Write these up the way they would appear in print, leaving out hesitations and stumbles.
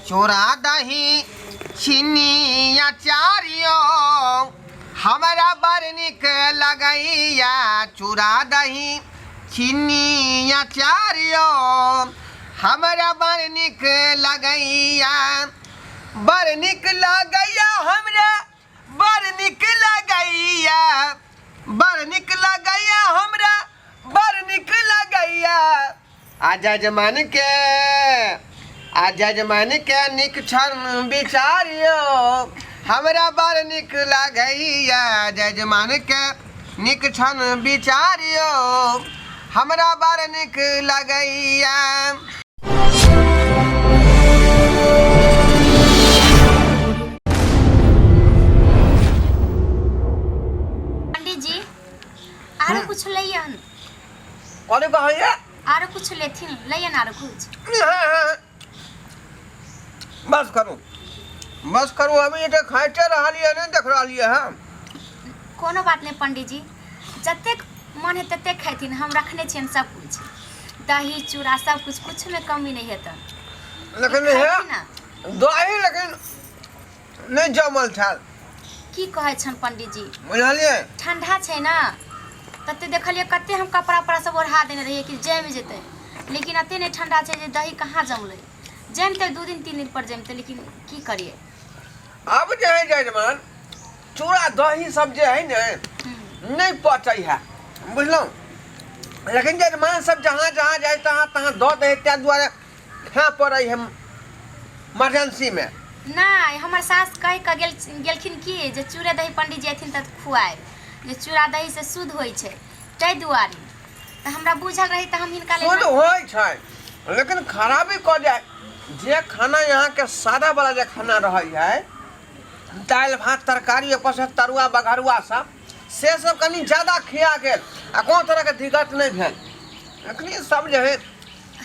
चोरा दही चीनी अचारियो हमरा बड़ नीक लगैया चूड़ा दही चीनी अचारियो हमरा बड़ नीक लगैया बड़ नीक लगैया हमरा बड़ नीक लगैया बड़ नीक लगैया हमरा बड़ नीक लगैया आ जजमान के आ जजमान के नीक छन विचारियो हमरा बड़ नीक लगैया जजमान के नीक छन विचारियो हमरा बड़ नीक लगैया। पंडित जी आरो कुछ लैयन? कथी कहैया? आरो कुछ लेथिन, लैयन आरो कुछ? बस करू, बस करू, अभी तऽ खाइते रहलियै, नहि देख रहलियै हँ। कोनो बात नहि पंडित जी, जतेक मन है ततेक खैथिन, हम रखने छियनि सब कुछ, दही चूड़ा सब कुछ, कुछ में कमी नहीं हेतनि। लेकिन हे खैथिन ना। दही लेकिन नहि जमल छल। की कहै छनि पंडित जी? बुझलियै? ठंडा छै ना, तते देखलियै कते हम कपड़ा उपड़ा सब ओढ़ा देने रहियै कि जमि जेतै, लेकिन एते नहि ठंडा छै जे दही कहाँ जमलै। जमतै 2 दिन 3 दिन पर जमतै, लेकिन की करियै। आब जे है जजमान चूड़ा दही सब जे है ने नहि पचै है, बुझलहुँ? लेकिन जजमान सब जहाँ जहाँ जाइ तहाँ तहाँ दऽ दै, ताहि दुआरे खाय पड़ै है इमरजेंसीमे। नहि, हमर सास कहि कऽ गेल गेलखिन कि जे चूड़े दही पंडित जी अयथिन तऽ खुआएब, जे चूड़ा दही से शुद्ध होइ छै, ताहि दुआरे तऽ हमरा बुझल रही तऽ हम हिनका लेल शुद्ध होइ छै लेकिन खराबी कऽ जाय। जे खाना यहाँके सादा वाला जे खाना रहै है, दालि भात तरकारी ऊपर से तरुआ बघरुआ सब, से सब कनि ज्यादा खिया गेल आ कोनो तरहके दिक्कत नहि भेल। एखनी सब जे है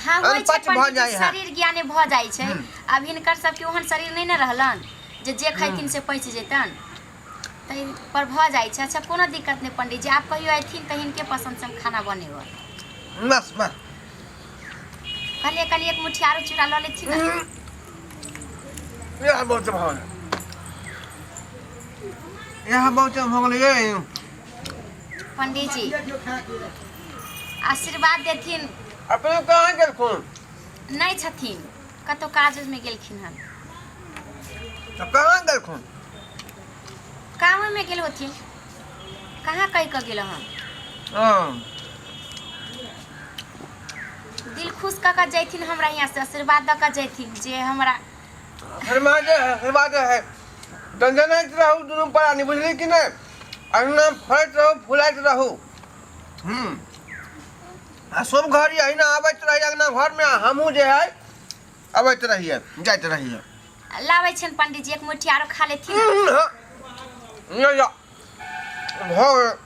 हाँ, होइ छै अनपच भऽ पंडित जी, जाइ है। शरीर ज्ञाने भऽ जाइ छै। आब हिनकर सबके ओहन शरीर नहि ने रहलन जे जे खैथिन से पचि जेतन, ताहि पर भऽ जाइ छै। अच्छा, कोनो दिक्कत नहि पंडित जी, आब कहियो अयथिन तऽ हिनके पसन्द से हम खाना बनेबै। बस बस। कहलियै कनि एक मुट्ठी आरो चूड़ा लऽ लेथिन ने। इएह बहुत भऽ गेल, इएह बहुत भऽ गेलै ये। पंडित जी आशीर्वाद देथिन। अपने कहाँ गेलखुन? नहि छथिन, कतहु काज उजमे गेलखिन हन। तऽ कहाँ गेलखुन? काममे गेल होथिन, कहाँ कहि कऽ गेल हन। हँ। दिल खुश कऽ कऽ जैथिन हमरा यहाँ से, आशीर्वाद दऽ कऽ जैथिन जे हमरा आशीर्वाद है, आशीर्वाद है। दंदनाइत रहू दुनू प्राणी, बुझली कि नहि? अहिना फड़ैत रहू, फुलाइत रहू। आ शुभ घड़ी अहिना आबैत रही अङ्गना घरमे, आ हमहूँ जे है अबैत रहियै जाइत रहियै। लाबै छियनि पंडित जी, एक मुट्ठी आरो खा लेथिन। नहि जा भऽ गेल।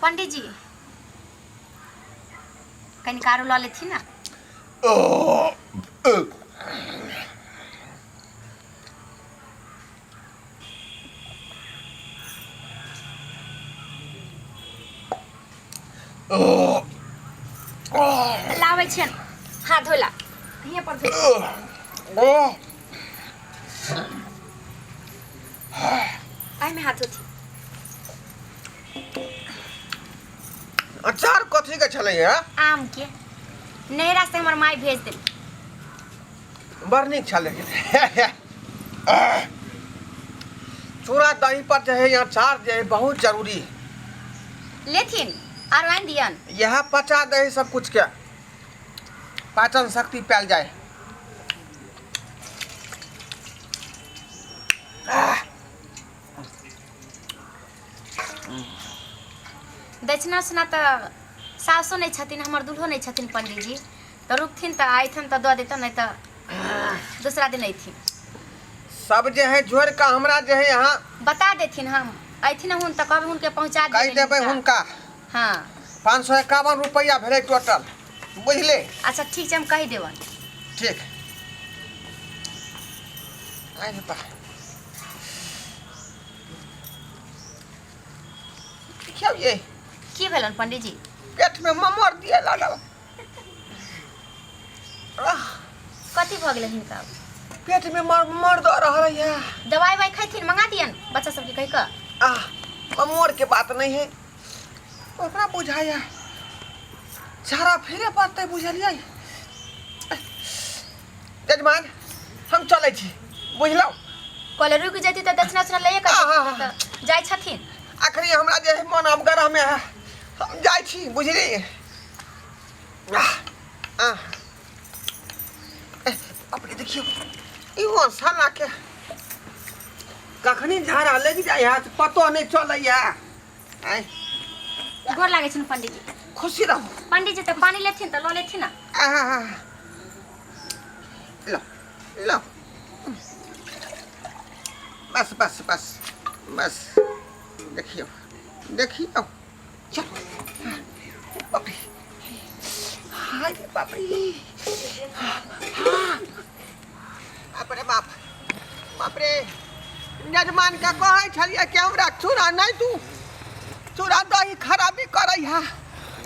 पंडित जी कनिक आरो लऽ लेथिन ने। लाबै छियनि हाथ धोला, हियाँ पर धो। एहिमे हाथ धोथिन। अचार कथी के छलै है? आम के, नैहरा से हमर माय भेज देल। बड़ नीक छलै। चूड़ा दही पर जे है अचार जे है बहुत जरूरी है। लेथिन आरो आनि दियन? यह पचा दही सब कुछ के पाचन शक्ति पायल जाए। दक्षिणा उक्षिणा तऽ सासो नहि छथिन, हमर दुल्हो नहि छथिन पंडीजी, तऽ रुकथिन तऽ अयथिन तऽ दऽ देतन, नहि तऽ दूसरा दिन अयथिन। सब जे है जोड़ के हमरा जे है यहाँ बता देथिन, हम अयथिन हुन तऽ कहबै हुनके पहुँचा कहि देबै हुनका। हाँ। 551 रुपैआ भेलै टोटल। बुझले। अच्छा ठीक छै, हम कहि देबनि। ठीक। अरे बा, देखियौ ये। की भेलन पंडीजी? पेट में ममोर दिए लागल। आह, कथी भऽ गेलै हिनका? पेट में मर मर दऽ रहल है। दवाई why खैथिन? मंगा दियन बच्चा सबके कहि कऽ। आह, ममोर के बात नहीं है, ओकरा बुझाया झाड़ा फेरे पड़तै, बुझलियै यजमान? हम चलै छी, बुझलहुँ? कहले रुकि जैती तऽ दक्षिणा उक्षिणा लैए कऽ आहा। तऽ जाइ छथिन। अखनी हमरा जे है मन अवगरह में है, हम जाइ छी, बुझली? आह, आह। ए, अपने देखियौ, इहो साला के कखनी झाड़ा लागि जाइ है पतो नहि चलैया। आँय। गोर लागै छनि पंडीजी। खुशी रहू। पंडीजी, तऽ पानि लेथिन तऽ लऽ लेथिन ने। आह, लो लो, बस बस बस बस। देखियौ देखियौ, चलो। बाप रे, हाय रे, बाप रे, हाँ। बाप रे बाप, बाप रे। यजमान के कहै छलियै कि हमरा चूड़ा नहि दू, चूड़ा दही खराबी करै है,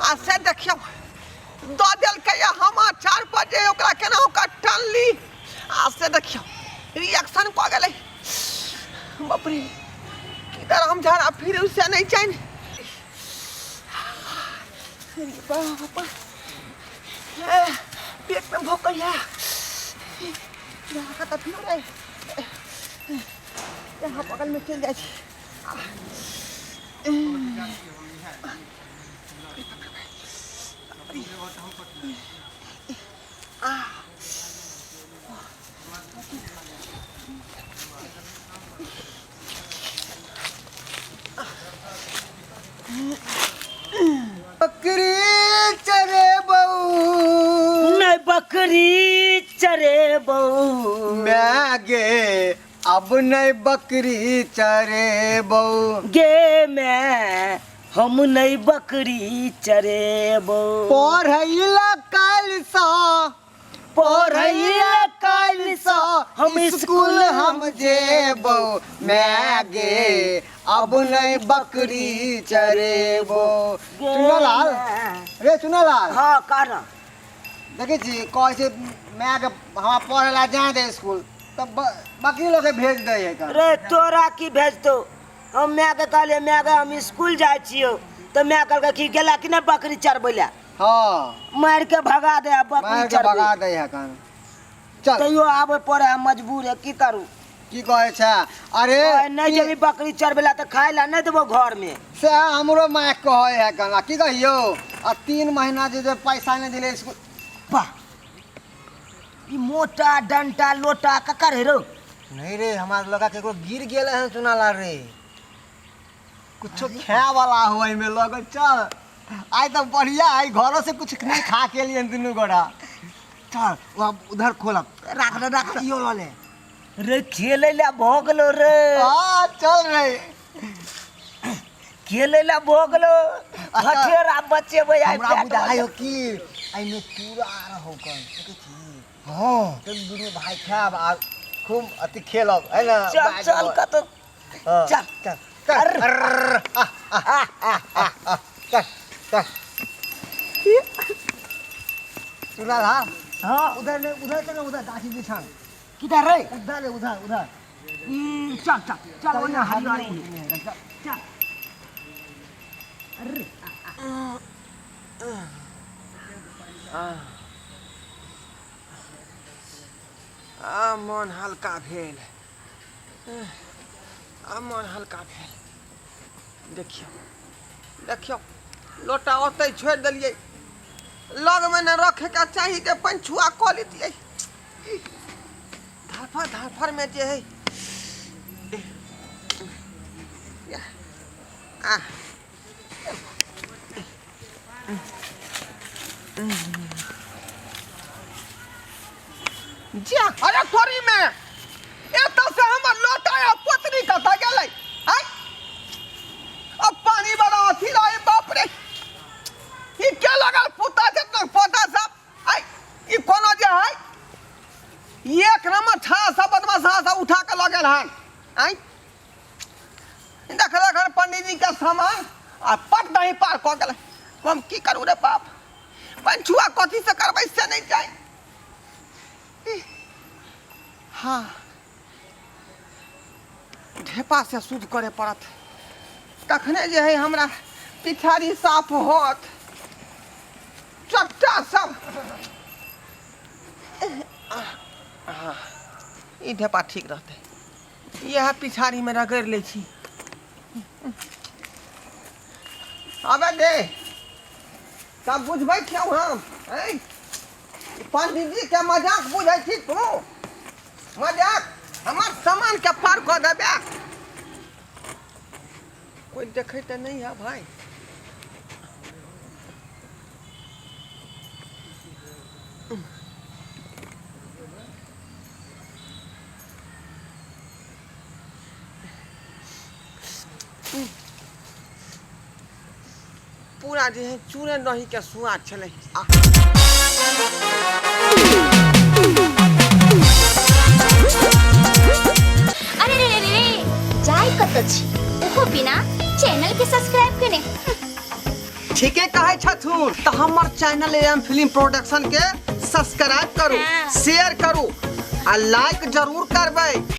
आ से देखियौ दऽ देलकै। हम अचार पर जे ओकरा केना ओकरा टानली, आ से देखियौ रिएक्शन कऽ गेलै। बाप रे, किधर हम झाड़ा फिर से नहीं चैन। अरे बाप, ए, पेट में भोकैया यहाँ तऽ फिर रे, यहाँ बगल में चलि जाइ छी। बकरी चरे बऊ नहीं बकरी चरे बऊ मैं गे, अब नहीं बकरी चरे बऊ गे मैं, हम नहीं बकरी चरेबो। पढ़ैला काल सा, पढ़ैला काल सा हम स्कूल हम जेबो, मैं गे, अब नहीं बकरी चरेबो। चुनालाल रे, चुनालाल। हाँ, कहना। देखै छी, कहै छै मायके हमरा पढ़े ला जाए दे स्कूल, तब बकरी लऽ के भेज दै है का। रे, तोरा की भेजतो? हम माय के कहलियै, माय के, हम स्कूल जाइ छियौ, तऽ माय कहलकै कि गेला कि नहि बकरी चरबै लए। मारि के भगा दे आ बकरी मारि के चरबै। भगा दै है कान, चल। तैयो आबे पड़े है, मजबूर है, की करू? की कहै छै? अरे कहै, नहि जेबी बकरी चरबै लए तऽ खाय लए नहि देबो घर में। से हमरो माय कहै है कान, आ की कहियौ, आ 3 महीना जे जे पैसा नहि दिले स्कूल। वाह, ई मोटा डंटा लोटा ककर है रो? नहीं रे, हमार लगा केकरो गिर गेल है चुनालाल रे, कुछो खाए वाला हो एहिमे लगल। चल, आइ तऽ बढ़िया आई, घरों से कुछ नहीं खा के लिए दुनू गोरा। चल, वहाँ उधर खोलब। राख दे, राख दे। इहो लऽ ले। रे, खेलै लए भऽ गेलो रे। हाँ, चल रे। खेलै लए भऽ गेलो, हठेरा बचेबै आइ। हमरा पेट बुझाइ हो कि एहिमे चूड़ा रहो कन, देखै छी? हाँ। तऽ दुनू भाई खायब आ खूब अथी खेलब है ना? चल। बैट चल। बॉल। कतौ। हाँ, चल। चल चल। अर्र। अर्र, आ, आ, आ, आ, आ, चल चल चूड़ा ला। उधर नहीं, उधर चलो, उधर गाछी बिछान। किधर रे? उधर है, उधर उधर। चल चल चल, ओने हरियाली है, चल। अरे। आ मन हल्का भेल, आ मन हल्का भेल। देखियौ देखियौ, लोटा ओतहि छोड़ि देलियै, लगमे ने रखैके चाही जे पंछुआ कऽ लेतियै। धरफड़ धरफड़मे जे है आ जा। अरे थोड़ी में एतऽ से हमर लोटा आ पोतरी कतऽ गेलै? आँय, अब पानी वाला अथी रहे। बाप रे, ई के लगल पुता जितना पोता सब। एक नंबर छड़ा सब बदमाश सब उठा के लऽ गेल हन। आँय, देख देख पंडीजी के सामान आ पट दही पार कऽ गेल। हम की करू रे बाप, पंछुआ कथी से करबै से नहीं जाय। हाँ, ढेपा से शुद्ध करे पड़त, तखने जे है हमरा पिछाड़ी साफ होत। चट्टा सब। हाँ, ई ढेपा ठीक रहतै, इएह पिछाड़ीमे रगड़ि लै छी। अबे दे, तब बुझबै छियौ हम। ऐं, पंडीजी के मजाक बुझै छी तू? मजाक हमर सामान के पार कऽ देबे? कोई देखै तऽ नहीं है भाई। पूरा जे है चूड़े दही के सुआद छलै। आ अरे रे रे रे, जाय कत छी ओहो बिना चैनल के सब्सक्राइब केने? ठीके कहै छथुन। तऽ हमर चैनल एम फिल्म प्रोडक्शन के सब्सक्राइब करू, शेयर करू आ लाइक जरूर करबै।